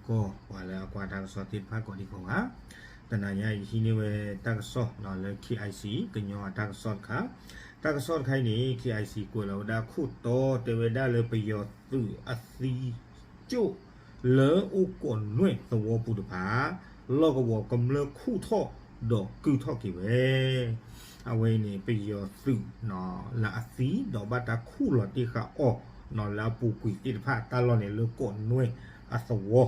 ကီၢ် ပှၤလၢအကွၢ်တၢ်ကစီၣ်သ့ၣ်တဖၣ်ကိးဒံကိးဂၤ, တနၤညါအံၤဟံးန့ၢ်ဝဲတၢ်ကစီၣ်လၢ KIC ကညီအတၢ်ကစီၣ်တခါ, တၢ်ကစီၣ်တခါအံၤန့ၣ် KIC ကွဲးလီၤဝဲဒၣ်ခိၣ်တီတဲဝဲဒၣ်လၢပယီၤသုးအသံကၠိၣ် လၢအိၣ်ကိးနွဲၣ်သဝီပူၤတဖၣ် လီၢ်ကဝီၤကမျၢၢ်ခူၣ်ထီၣ်ဒီးကုၢ်ထီၣ်က့ၤဝဲ အဝဲအံၤန့ၣ် ပယီၤသုးလၢအသံဒီးဘၣ်တၢ်ခူၣ်လီၤတ့ၢ်ဃာ်အီၤ လၢအပူၤကွံာ်သ့ၣ်တဖၣ် တၢ်လီၢ်န့ၣ်လၢကိးနွဲၣ်အသဝီ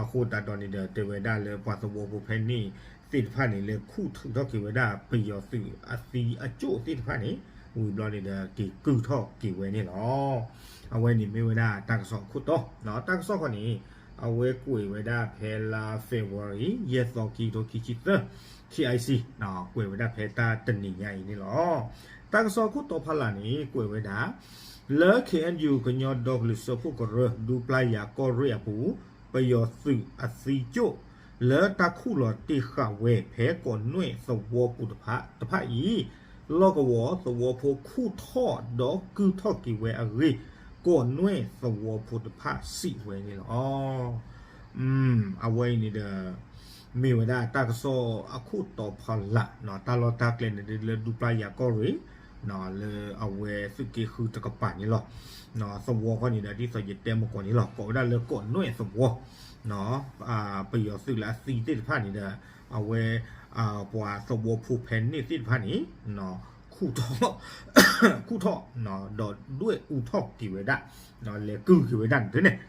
အဃိသတးဒီးန့ၣ်ဒီး တဲဝဲဒၣ်လၢပှၤသဝီဖိဖဲန့ၣ်သ့ၣ်တဖၣ်န့ၣ် လဲၤခူၣ်ထုးထီၣ်က့ၤဝဲဒၣ်ပယီၤသုးအသံအကၠိၣ်သ့ၣ်တဖၣ်န့ၣ် ဝံၤဘျီန့ၣ်ဒီး က့ၤကုၢ်ထီၣ်က့ၤဝဲန့ၣ်လီၤ. အဝဲန့ၣ်မ့ၢ်ဝဲဒၣ်တၢ်ကစီၣ်အခိၣ်တီ, တၢ်ကစီၣ်ခီန့ၣ် အဝဲကွဲးဝဲဒၣ်ဖဲလါ February ယဲၢ်သီ ခံကထိခံဆံသၢ KIC ကွဲးဝဲဒၣ်ဖဲတၢ်တနံၤညါအံၤန့ၣ်လီၤ. တၢ်ကစီၣ်အခိၣ်တီဖီလာ်န့ၣ် ကွဲးဝဲဒၣ် လၢ KNU ကညီဒီကလုာ်စၢဖှိၣ်ကရၢ ဒူပျၢ်ယၤကီၢ်ရ့ၣ်အပူၤ ပယီၤသုးအသံကၠိၣ် လၢတၢ်ခူၣ်လီၤတ့ၢ်ဃာ်ဝဲဖဲကိးနွဲၣ်သဝီပူၤတဖၣ်တဖၣ်အံၤ လီၢ်ကဝီၤသဝီဖိခူၣ်ထီၣ်ဒီးကုၢ်ထီၣ်က့ၤဝဲအဂ့ၢ် ကိးနွဲၣ်သဝီဖိတဖၣ်စံးဝဲန့ၣ်လီၤ. အဝဲအံၤန့ၣ်ဒီး မ့ၢ်ဝဲဒၣ်တၢ်ကစီၣ်အခိၣ်တီဖီလာ် တၢ်လီၢ်တၢ်ကျဲန့ၣ်ဒ်လၢဒူပျၢ်ယၤကီၢ်ရ့ၣ် လၢအဝဲသုးက့ဃုတကပၤန့ၣ်လီၤ. သဝီခီန့ၣ်ဒီး ဒ်သိးယတဲမုၢ်ကီၢ်န့ၣ်လီၤ ကိးဝဲဒၣ်လၢကိးနွဲၣ်သဝီ ပယီၤသုးလၢအသံသ့ၣ်တဖၣ်န့ၣ်ဒီး အဝဲ ပှၤသဝီဖိဖဲန့ၣ်သ့ၣ်တဖၣ်န့ၣ် ခူၣ်ထီၣ် ခူၣ်ထီၣ် ဒီးဒွဲၣ်အူထီၣ်က့ၤဝဲဒၣ် လဲၤကုၢ်က့ၤဝဲဒၣ်န့ၣ်န့ၣ်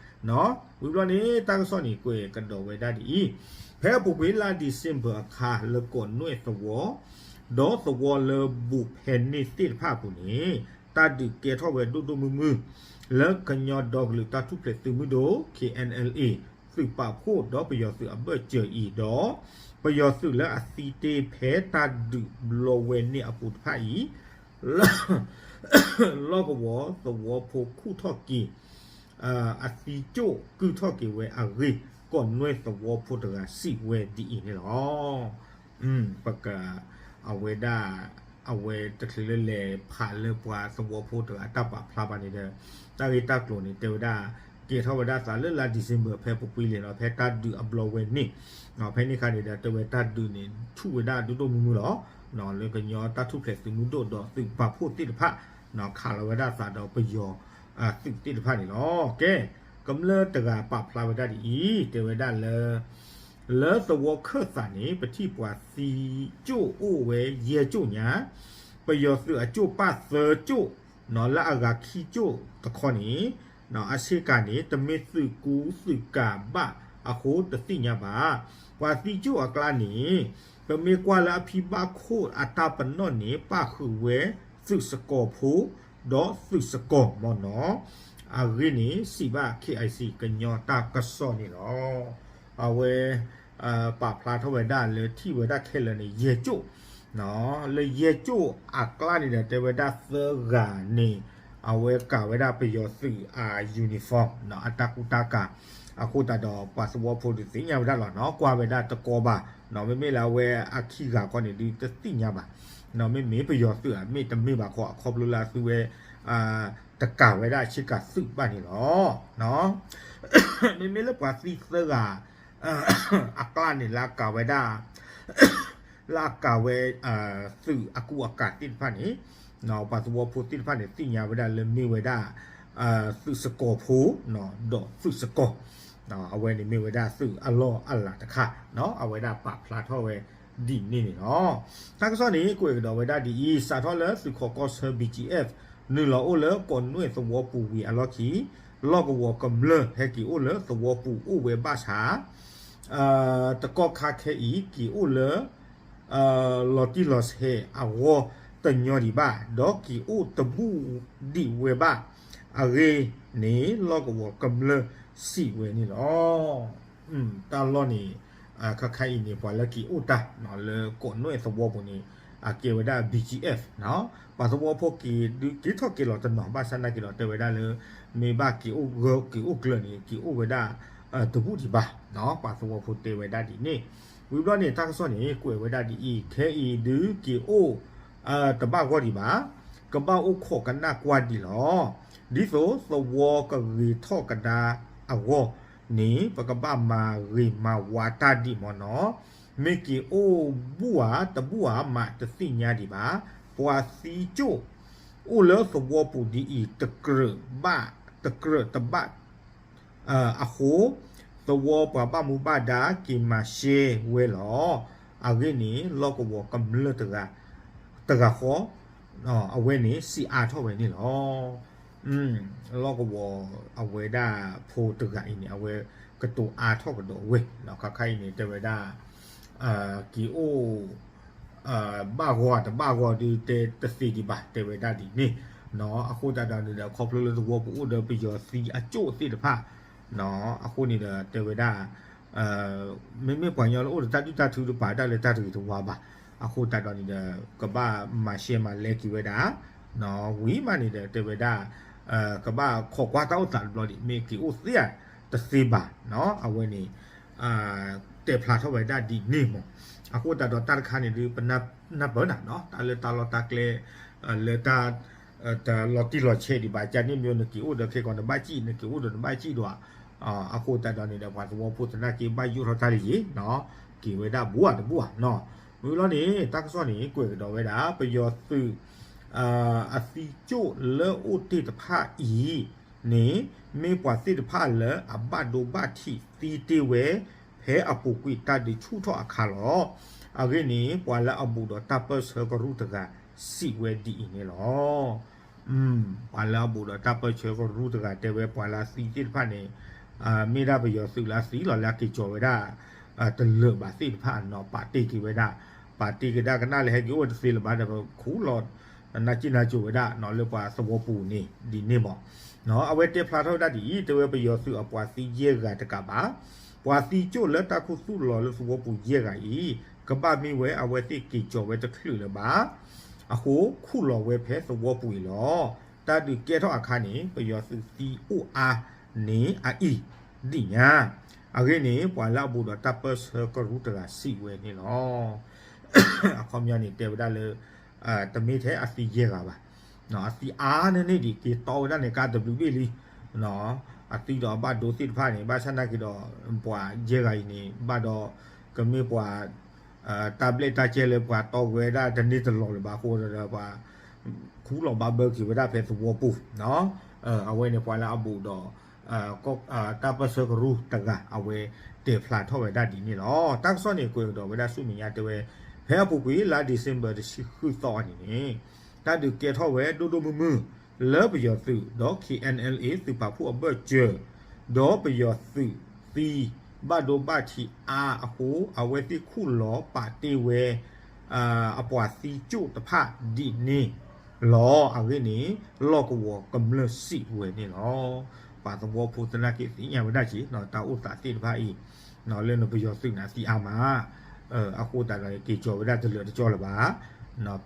ဝံၤဘျီန့ၣ် တၢ်ကစီၣ်န့ၣ် ကွဲးကဒီးဝဲဒၣ်ဒ်အံၤ, ဖဲအပူၤကွံာ်လါ December အခါ လၢကိးနွဲၣ်သဝီ ဒီးသဝီလၢဘူးဖဲန့ၣ်သ့ၣ်တဖၣ်အပူၤန့ၣ် တၢ်ဒုးကဲထီၣ်ဝဲဒိၣ်ဒိၣ်မုၢ်မုၢ် လၢကညီဒီကလုာ်တၢ်ထူၣ်ဖျဲးသုးမုၢ်ဒိၣ် KNLA သုးပာ်ဖှိၣ်ဒီးပယီၤသုးအဘၢၣ်စၢၤအံၤဒီး ပယီၤသုးလၢအသံတ့ၢ်ဖဲတၢ်ဒုးဘျီဝဲန့ၣ်အပူၤတဖၣ်အံၤ လီၢ်ကဝီၤသဝီဖိခူၣ်ထီၣ်က့ၤ အသံကၠိၣ်ကုၢ်ထီၣ်က့ၤဝဲအဂ့ၢ် ကိးနွဲၣ်သဝီဖိတဂၤစံးဝဲဒ်အံၤန့ၣ်လီၤ. ပက အဝဲဒၣ် အဝဲတချုးလၢလဲၤဖးလၢပှၤသဝီဖိတဂၤအတၢ်ပာ်ဖျါဘၣ်န့ၣ်ဒီး တၢ်ဂ့ၢ်တၢ်ကျိၤန့ၣ် တဲဝဲဒၣ် ကဲထီၣ်ဝဲဒၣ်သးလၢလါ December ဖဲပူၤကွံာ်လံလီၤ ဖဲတၢ်ဒုးအဘျီဝဲန့ၣ် ဖဲန့ၣ်အခါန့ၣ်ဒီး တဲဝဲတၢ်ဒုးန့ၣ် ဆူၣ်ဝဲဒၣ်ဒိၣ်ဒိၣ်မုၢ်မုၢ်လီၤ. လၢကညီတၢ်ထူၣ်ဖျဲးသုးမုၢ်ဒိၣ်ဒီးသုးပာ်ဖှိၣ်သ့ၣ်တဖၣ် ခးလီၤဝဲဒၣ်သးဒီးပယီၤ သုးသ့ၣ်တဖၣ်န့ၣ်လီၤ. ကဲ ကမျၢၢ်တဂၤပာ်ဖျါဝဲဒၣ်ဒ်အံၤ တဲဝဲဒၣ်လၢ လၢသဝီခၢၣ်သးန့ၣ် ပထံၣ်ပှၤသံကၠိၣ်အိၣ်ဝဲယဲၢ်ကၠိၣ်ညါ, ပယီၤသုးအကၠိၣ်ပၣ်သၢကၠိၣ် လၢအဂၤခံကၠိၣ်တခီန့ၣ် အဆ့ကၤန့ၣ် တမ့ၢ်သုးကူသုးကၤဘၣ်အဃိတသ့ၣ်ညါဘၣ်. ပှၤသံကၠိၣ်အကျါန့ၣ် ပမ့ၢ်ကွၢ်လၢအဖံဘၣ်ခိၣ်အတၢ်ပနီၣ်န့ၣ် ပၣ်ဃုာ်ဝဲသုးစကီၤဖိ ဒီးသုးစကီၤမ့ၢ်နီၤ အဂ့ၢ်န့ၣ် စံးဘၣ် KIC ကညီတၢ်ကစီၣ်န့ၣ်လီၤ. အဝဲ ပာ်ဖျါထီၣ်ဝဲဒၣ်လၢထံၣ်ဝဲဒၣ်ခဲလၢာ်န့ၣ် ယဲၢ်ကၠိၣ် လၢယဲၢ်ကၠိၣ်အကျါန့ၣ်ဒီး တဲဝဲဒၣ်သၢဂၤန့ၣ် အဝဲကၤဝဲဒၣ်ပယီၤသုးအ uniform အတၢ်ကူတၢ်ကၤ အဃိသတးဒီးပှၤသဝီဖိဒုးသ့ၣ်ညါဝဲဒၣ်လီၤနီၤ ကွၢ်ဝဲဒၣ်တကီဘၣ် မ့မ့ၢ်လၢအဝဲအခံဂၤခီန့ၣ်ဒုးတသ့ၣ်ညါဘၣ် မ့မ့ၢ်ပယီၤသုးဧါ မ့ၢ်တမ့ၢ်ဘၣ်ခီ အခီဖျိလၢအသုဝဲ တကၤဝဲဒၣ်ဆ့ကၤသုးဘၣ်န့ၣ်လီၤ. မ့မ့ၢ်လၢပှၤသံသၢဂၤ အကျါန့ၣ် လၢအကၤဝဲဒၣ် လၢအကၤဝဲ သုးအကူအကၤသ့ၣ်တဖၣ်န့ၣ် ပှၤသဝီဖိသ့ၣ်တဖၣ်န့ၣ် သ့ၣ်ညါဝဲဒၣ်လၢမ့ၢ်ဝဲဒၣ် သုးစကီၤဖိ ဒီးသုးစကီၤ အဝဲန့ၣ်မ့ၢ်ဝဲဒၣ်သုးအလီၢ်အလၤတခါ အဝဲဒၣ်ပာ်ဖျါထီၣ်ဝဲဒ်န့ၣ်န့ၣ်လီၤ. တၢ်ကစီၣ်န့ၣ် ကွဲးကဒီးဝဲဒၣ်ဒ်အံၤ စးထီၣ်လၢသုးခိးကီၢ်ဆၢ BGF နုာ်လီၤအိၣ်လၢကိးနွဲၣ်သဝီပူၤဝံၤအလီၢ်ခံ လီၢ်ကဝီၤကမျၢၢ်ဟဲက့ၤအိၣ်လၢသဝီပူၤအိၣ်ဝဲဘၣ်ဆၣ် တကီၢ်ခါခဲအံၤ က့ၤအိၣ်လၢ လီၤတံၢ်လီၤဆဲးအဂီၢ်တညီဒံးဘၣ် ဒီးက့ၤအိၣ်တဘူၣ်ဒံးဝဲဘၣ်အဂ့ၢ်န့ၣ် လီၢ်ကဝီၤကမျၢၢ်စံးဝဲန့ၣ်လီၤ. တၢ်လီၢ်န့ၣ် ခါခါအံၤန့ၣ် ပှၤလၢက့ၤအိၣ်တၢ်လၢကိးနွဲၣ်သဝီပူၤန့ၣ် အကဲဝဲဒၣ် BGF ပှၤသဝီဖိက့ၤဒုးက့ၤထီၣ်က့ၤလီၤတနီၤ ဘၣ်ဆၣ်နာ်က့ၤဒီး တဲဝဲဒၣ်လၢ မ့ၢ်ဘၣ်က့ၤအိၣ်ဂၢၢ်က့ၤအိၣ်ကျၢၤန့ၣ် က့ၤအိၣ်ဝဲဒၣ် တဘူၣ်ဒံးဘၣ် ပှၤသဝီဖိတဲဝဲဒၣ်ဒ်န့ၣ် ဝံၤဘျီန့ၣ် တၢ်ကစီၣ်န့ၣ် ကွဲးဝဲဒၣ်ဒ်အံၤ ခဲအံၤဒုးက့ၤအိၣ် တဘၣ်ဂီၢ်ဒံးဘၣ် ကဘၣ်အိၣ်ခိးကနၣ်ကွၢ်ဒံးလီၤ. ဒ်သိးသဝီကဂ့ၤထီၣ်ကဒါအဂီၢ် န့ၣ် ပကဘၣ်မၤဂ့ၤမၤဝါတၢ်ဒံးမ့ၢ်နီၤ, မ့ၢ်က့ၤအိၣ်ဘူၣ်ဧါတဘူၣ်ဧါမးတသ့ၣ်ညါဒံးဘၣ်. ပှၤသံကၠိၣ် အိၣ်လၢသဝီပူၤဒ်အံၤ တကြၢးဘၣ် တကြၢးတဘၣ် အဃိ သဝီပှၤဘၣ်မူဘၣ်ဒါက့ၤမၤရှဲဝဲလီၤ. အဂ့ၢ်န့ၣ် လီၢ်ကဝီၤကမျၢၢ်တဂၤ တဂၤဃီ အဝဲန့ၣ်စံးအါထီၣ်ဝဲန့ၣ်လီၤ. လီၢ်ကဝီၤအဝဲဒၣ်ဖိတဂၤအံၤန့ၣ် အဝဲကတိၤအါထီၣ်ကဒီးဝဲ ခါခါအံၤန့ၣ် တဲဝဲဒၣ် က့ၤအိၣ် ဘၣ်ဂီၤတဘၣ်ဂီၤဒုးတဲတသ့ဒံးဘၣ် တဲဝဲဒၣ်ဒ်န့ၣ်. အဃိသတးဒီးန့ၣ်ဒီး ခီဖျိလၢသဝီပူၤအိၣ်ဒီးပယီၤသံအကၠိၣ်သ့ၣ်တဖၣ် အဃိန့ၣ်ဒီးတဲဝဲဒၣ် မ့မ့ၢ်ပှၤကညီလၢအိၣ်ဒီးတၢ်ဒုၣ်တၢ်ထုတပာ်တၢ်လၢတၢ်တဂ့ၤတဝါဘၣ်. အဃိသတးဒီးန့ၣ်ဒီး ကဘၣ်မၤရှဲမၤလဲက့ၤဝဲဒၣ် ဝံၤမးန့ၣ်ဒီးတဲဝဲဒၣ် ကဘၣ်ခိးကွၢ်တၢ်အိၣ်သးတဘျီဒံး မ့ၢ်က့ၤအိၣ်သ့ဧါတသ့ဘၣ် အဝဲန့ၣ် တဲဖျါထီၣ်ဝဲဒၣ်ဒ်န့ၣ်မ့ၢ်. အဃိသတးဒီးတၢ်တခါန့ၣ်ဒုး ပနၢ်ပၢၢ်နၤနီၤ တၢ်လၢတၢ်လီၢ်တၢ်ကျဲ လၢတၢ် တလီၤတံၢ်လီၤဆဲးဒံးဘၣ် ကန့ၣ်မ့ၢ်နက့ၤအိၣ်ဒီးခဲကီးနဘၣ်စံၣ် နက့ၤအိၣ်ဒီးနဘၣ်စံၣ်ဒီး အဃိသတးဒီးန့ၣ်ဒီး ပှၤသဝီဖိသနာ်က့ဘၣ်ယိၣ်ထီၣ်တၢ်လၢယံၤနီၤ က့ၤဝဲဒၣ်ဘူးဧါတဘူးဧါနီၤ. ဝံၤလီၤန့ၣ် တၢ်ကစီၣ်န့ၣ် ကွဲးကဒီးဝဲဒၣ် ပယီၤသုး အသံကၠိၣ်လၢအိၣ်တ့ၢ်တဖၣ်အံၤန့ၣ် မ့ၢ်ပှၤသ့ၣ်တဖၣ်လၢအဘၣ်ဒိဘၣ်ထံးသံတ့ၢ်ဝဲ ဖဲအပူၤကွံာ်တၢ်ဒုးဆူၣ်ထီၣ်အခါလီၤ. အဂ့ၢ်န့ၣ် ပှၤလၢအဘူးဒီးတၢ်ပၢၢ်ဆၢကရူၢ်တဂၤ စံးဝဲဒ်အံၤန့ၣ်လီၤ. ပှၤလၢအဘူးဒီးတၢ်ပၢၢ်ဆၢကရူၢ်တဂၤတဲဝဲ ပှၤလၢအသံသ့ၣ်တဖၣ်န့ၣ် မ့ၢ်ဒၣ်ပယီၤသုးလၢအသံလီၤ လၢအက့ၤကၠီၤဝဲဒၣ် တလၢာ်ဘၣ်သ့ၣ်တဖၣ်နီၤ ပာ်တ့ၢ်က့ၤဝဲဒၣ် ပာ်တ့ၢ်က့ၤဒၣ်ကနၣ်လၢဟဲက့ၤအိၣ်ဝဲတသ့လၢၤဘၣ်ဒီး ပခူၣ်လီၤ နၢ်ကံၣ်နၢ်ကိၤဝဲဒၣ်နီၤ လၢပှၤသဝီပူၤန့ၣ် ဒ်န့ၣ်မ့ၢ်. အဝဲတဲဖျါထီၣ်ဝဲဒၣ်ဒ်အံၤ တဲဝဲပယီၤသုးအပှၤသံယဲၢ်ဂၤတကးဘၣ် ပှၤသံကၠိၣ်လၢတၢ်ခူသူၣ်လီၤလၢသဝီပူၤယဲၢ်ဂၤအံၤ ကဘၣ်မ့ၢ်ဝဲအဝဲသ့ၣ်က့ၤကၠီၤဝဲတချုးလၢၤဘၣ် အဃိ ခူၣ်လီၤဝဲဖဲသဝီပူၤအံၤလီၤ. တၢ်ဒုးကဲထီၣ်အခါန့ၣ် ပယီၤသုးသံအိၣ်အါန့ၣ်အအံၤ ဒ်ညါ အဂ့ၢ်န့ၣ် ပှၤလၢအဘူးဒီးတၢ်ပၢၢ်ဆၢကရူၢ်တဂၤစံးဝဲန့ၣ်လီၤ. အခီပညီန့ၣ် တဲဝဲဒၣ်လၢ တမ့ၢ်ထဲအသံယဲၢ်ဂၤဘၣ် အသံအါန့ၢ်န့ၣ်ဒံး က့ၤတီဝဲဒၣ်န့ၣ် ကါတဘျုးဘ့ၣ်လံ အသံဒီးအဘၣ်ဒိသ့ၣ်တဖၣ်န့ၣ် ဘၣ်ဆၣ်နာ်က့ၤဒီး ပှၤယဲၢ်ဂၤအံၤန့ၣ် ဘၣ်ဒီး ကမ့ၢ်ပှၤ တၢ်ဘျဲၣ်တၢ်ကဲလၢပှၤတီဝဲဒၣ်တန့ၢ်တလီၤလၢၤဘၣ်အဃိဒီး ပှၤ ခူၣ်လီၤဘၣ်ဘၢက့ၤဝဲဒၣ်ဖဲသဝီပူၤ အဝဲန့ၣ်ပှၤလၢအဘူးဒီး တၢ်ပၢၢ်ဆၢကရူၢ်တဂၤ အဝဲတဲဖျါထီၣ်ဝဲဒၣ်ဒ်န့ၣ်လီၤ. တၢ်ကစီၣ်န့ၣ် ကွဲးကဒီးဝဲဒၣ်ဆူမဲာ်ညါတဲဝဲ ဖဲအပူၤကွံာ်လါ December တဆံဃုသီအနံၤန့ၣ် တၢ်ဒုးကဲထီၣ်ဝဲဒိၣ်ဒိၣ်မုၢ်မုၢ် လၢပယီၤသုးဒီး K N L A သုးပာ်ဖှိၣ်အဘၢၣ်စၢၤ ဒီးပယီၤသုးသံ ဘၣ်ဒိဘၣ်ထံးအါအဃိ အဝဲသ့ၣ်ခူၣ်လီၤပာ်တ့ၢ်ဝဲ အပှၤသံကၠိၣ်တဖၣ်ဒ်န့ၣ်လီၤ. အဂ့ၢ်န့ၣ် လီၢ်ကဝီၤကမျၢၢ်စံးဝဲန့ၣ်လီၤ. ပှၤသဝီဖိသနာ်က့သ့ၣ်ညါဝဲဒၣ်က့ၤ တၢ်အိၣ်သးသ့ၣ်တဖၣ်အံၤ လၢနပယီၤသုးန့ၣ်သံအါမး အဃိသတးဒီးက့ၤကၠီၤဝဲဒၣ်တလၢာ်တကၠီလၢၤဘၣ်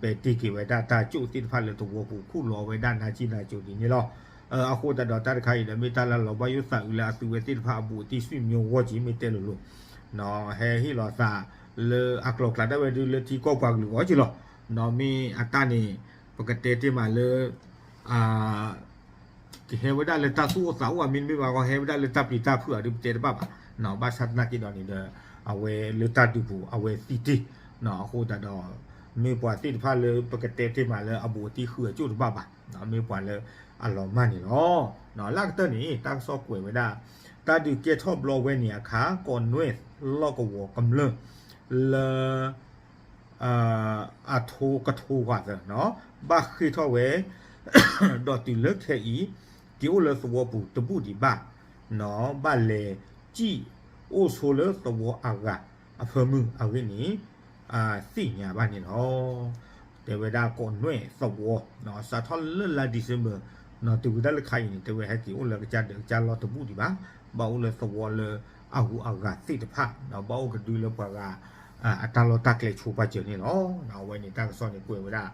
ပဲာ်တ့ၢ်က့ၤဝဲဒၣ်တၢ်ကၠိၣ်သ့ၣ်တဖၣ်လၢသဝီပူၤ ခူၣ်လီၤဝဲဒၣ်နၢ်ကံၣ်နၢ်ကိၤဒ်န့ၣ်လီၤ. အဃိသတးဒီးတၢ်တခါအံၤဒီး မ့ၢ်တၢ်လၢလီၤဘၣ်ယိၣ်သးအုးလၢအသုဝဲသ့ၣ်တဖၣ်အဘူးအတံၢ် ဆွေမျိုး ဂီၢ်က့ၤ မ့ၢ်တဲလိၤလိၤ ဟဲဟ့ၣ်လီၤသးလၢအကျိၤအကျဲဒၣ်ဝဲဒုးလၢထံကီၢ်ပှၤကလုာ်အဂီၢ်က့ၤလီၤ. မ့ၢ်အတၢ်န့ၣ် ပကတဲတ့ၢ်မးလၢ ကဟဲဝဲဒၣ်လၢတၢ်သူၣ်အိၣ်သးအိၣ် မ့တမ့ၢ်ဘၣ်ကီ ဟဲဝဲဒၣ်လၢတၢ်ပျံၤတၢ်ဖုးအီၤဒုး ပတဲတဘၣ်ဘၣ်. ဘၣ်ဆၣ်သနာ်က့ဒီးန့ၣ်ဒီး အဝဲလၢတၢ်ဒုးပူၤ အဝဲသံတ့ၢ် အဃိသတးဒီး မ့ၢ်ပှၤသ့ၣ်တဖၣ်လၢပကတဲတ့ၢ်မးလၢအဘူးအတံၢ်ဃုာ်အကၠိၣ်တဘၣ်ဘၣ်, မ့ၢ်ပှၤလၢအလီၤမၢ်န့ၣ်လီၤ. လၢအကတၢၢ်န့ၣ် တၢ်ကစီၣ်ကွဲးဝဲဒၣ် တၢ်ဒုးကဲထီၣ်ဘျီဝဲန့ၣ်အခါ ကီးနွဲၣ်လီၢ်ကဝီၤကမျၢၢ် လၢ အထိကထိဝးသၢ ဘၣ်ဃ့ၢ်ထီၣ်ဝဲ ဒီးတုၤလၢခဲအံၤ က့ၤအိၣ်လၢသဝီပူၤတဘူၣ်ဒံးဘၣ်, ဘၣ်လဲၤစံၣ်အိၣ်ဆိလၢသဝီအဂၤအဖၢမုၢ်အဂ့ၢ်န့ၣ် သ့ၣ်ညါဘၣ်န့ၣ်လီၤ. တဲဝဲဒၣ်ကီးနွဲၣ်သဝီ စးထီၣ်လၢလါ December တုၤဝဲဒၣ်လၢခါအံၤန့ၣ် တဲဝဲဟဲက့ၤအိၣ်လၢကစၢ်ဒၢးကစၢ်လီၢ်တဘူၣ်ဒံးဘၣ်, ဘၣ်အိၣ်လၢသဝီလၢအဂုၤအဂၤသ့ၣ်တဖၣ် ဘၣ်အိၣ်ကဒုလၢပှၤဂၤ အတၢ်လီၢ်တၢ်ကျဲဆိပာ်စၢၤန့ၣ်လီၤ. အဝဲန့ၣ်တၢ်ကစီၣ်န့ၣ်ကွဲးဝဲဒၣ်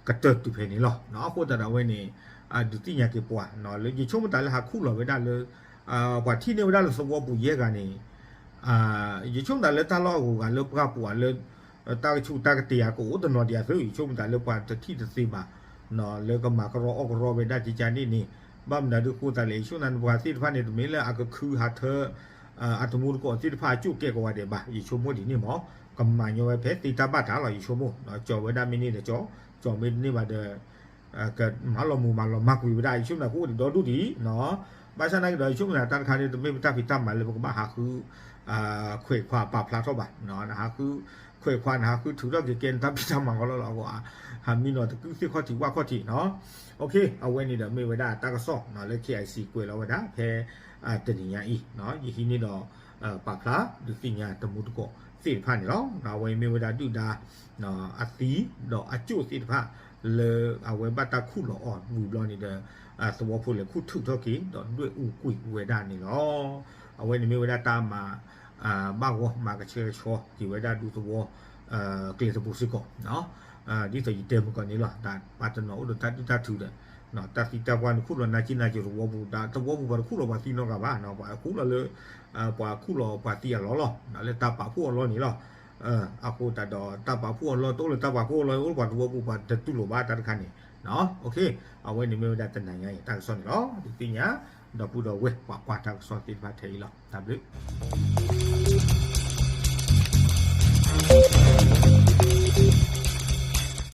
ကတၢၢ်တုၤဖဲန့ၣ်လီၤ. အဃိသတးဒီးအဝဲန့ၣ် ဒုးသ့ၣ်ညါက့ၤပှၤ လၢယဆိကမိၣ်တၢ်လၢဟးခူၣ်လီၤဝဲဒၣ်လၢ ပှၤထံၣ်န့ၢ်ဝဲဒၣ်လၢသဝီပူၤယဲၢ်ဂၤန့ၣ် ယဆိကမိၣ်တၢ်လၢတၢ်လီၢ်အဂုၤအဂၤလၢပှၢ်ပူၤဧါလၢ တၢ်ကဆူးတၢ်ကတ့ၤဧါ ကအိၣ်တနီၤဒံးဧါသု, ယဆိကမိၣ်တၢ်လၢပှၤတထံၣ်တသ့ဘၣ် လၢကမၤကရီအီၣ်ကရီဝဲဒၣ်ကကန့ၣ်န့ၣ် ဘၣ်မနုၤဒုးအဃိသတးလဲၣ် ယဆိကမိၣ်နပှၤသ့ၣ်တဖၣ်န့ၣ် တမ့ၢ်လၢအကခုဟးထၢ အတမူတကိးသ့ၣ်တဖၣ်အကၠိၣ်ကဲကိးဂၤဒဲးဘၣ် ယဆိကမိၣ်ဒ်န့ၣ်မး ကမၤညီဝဲဖဲသ့တၢ်ဘၣ်တၢ်လီၤ ယဆိကမိၣ် ကၠီၤဝဲဒၣ်မ့ၢ်န့ၢ်ဒီးကၠီၤ ကၠီၤမ့ၢ်တန့ၢ်ဘၣ်ဒီး ကမၤလီၤမုၢ်မၤလီၤမၢ်ကွံာ်ဝဲဒၣ် ယဆိကမိၣ်န့ၣ် ကအိၣ်ဒံးဒီဒူၣ်ဒံး ဘၣ်ဆၣ်နာ်က့ဒီး ယဆိကမိၣ်န့ၣ် တၢ်တခါန့ၣ် တမ့ၢ်ပတၢ်ဖံးတၢ်မၤလၢပကဘၣ်ဟးဃု ခွဲးခွါပာ်ဖျါထီၣ်ဘၣ် နဟးဃု ခွဲးခွါ နဟးဃုထုးထီၣ်က့ၤကဲနတၢ်ဖံးတၢ်မၤကီးလီၤလီၤအဂီၢ် ဟးမံနီၤတကုၢ်သ့ၣ်ခီၣ်ထံးဝၣ်ခီၣ်ထံးနီၤ အဝဲန့ၣ်ဒီးမ့ၢ်ဝဲဒၣ်တၢ်ကစီၣ်လၢ K I C ကွဲးလီၤဝဲဒၣ်ဖဲ တနံၤညါအံၤ ယဟံးန့ၢ်ဒီး ပာ်ဖျါဒုးသ့ၣ်ညါတမူတကိးသ့ၣ်တဖၣ်န့ၣ်လီၤ. အဝဲမ့ၢ်ဝဲဒၣ်ဒုၣ်ဒါ အသံဒီးအကၠိၣ်သ့ၣ်တဖၣ် လၢအဝဲဘၣ်တၢ်ခူၣ်လီၤအီၤဝံၤဘျီန့ၣ်ဒီး သဝီဖိလဲၤခူၣ်ထုးထီၣ်က့ၤ ဒီးဒွဲၣ်အူကွံာ်ဝဲဒၣ်န့ၣ်လီၤ. အဝဲန့ၣ်မ့ၢ်ဝဲဒၣ်တၢ်မၤ ဘၣ်ဂီၢ်မၤကဆှဲကဆှီက့ၤဝဲဒၣ်ဒူသဝီ ကျဲတဘိစ့ၢ်ကီး ဒ်သိးယတဲမုၢ်ကီၢ်န့ၣ်လီၤ ပှၤတနီၤအိၣ်ဒီးတၢ်ဒုၣ်တၢ်ထုဒီး တၢ်သံတၢ်ပှၢ်န့ၣ်ခူၣ်လီၤနါက့နါက့သဝီပူၤ သဝီပူၤပှၤတခူၣ်လီၤပှၤသံနီတဂၤဘၣ် ပှၤခူၣ်လီၤလၢ ပှၤခူၣ်လီၤပှၤသံအလီၢ်လီၤ လၢတၢ်ပာ်ဖှိၣ်အလီၢ်န့ၣ်လီၤ. အဃိသတးဒီး တၢ်ပာ်ဖှိၣ်အလီၢ် တအိၣ်လၢတၢ်ပာ်ဖှိၣ်အလီၢ် အိၣ်လၢပှၤသဝီပူၤပှၤတတူၢ်လိာ်ဘၣ်တၢ်တခါန့ၣ် အဝဲန့ၣ်မ့ၢ်ဝဲဒၣ်တနံၤညါအံၤ တၢ်ကစီၣ်န့ၣ်လီၤ. ဒုးသ့ၣ်ညါ ဒီပုၢ်ဒီဝဲၢ်ပှၤကွၢ်တၢ်ကစီၣ်သ့ၣ်တဖၣ်ထဲအံၤလီၤ. တၢ်ဘျုး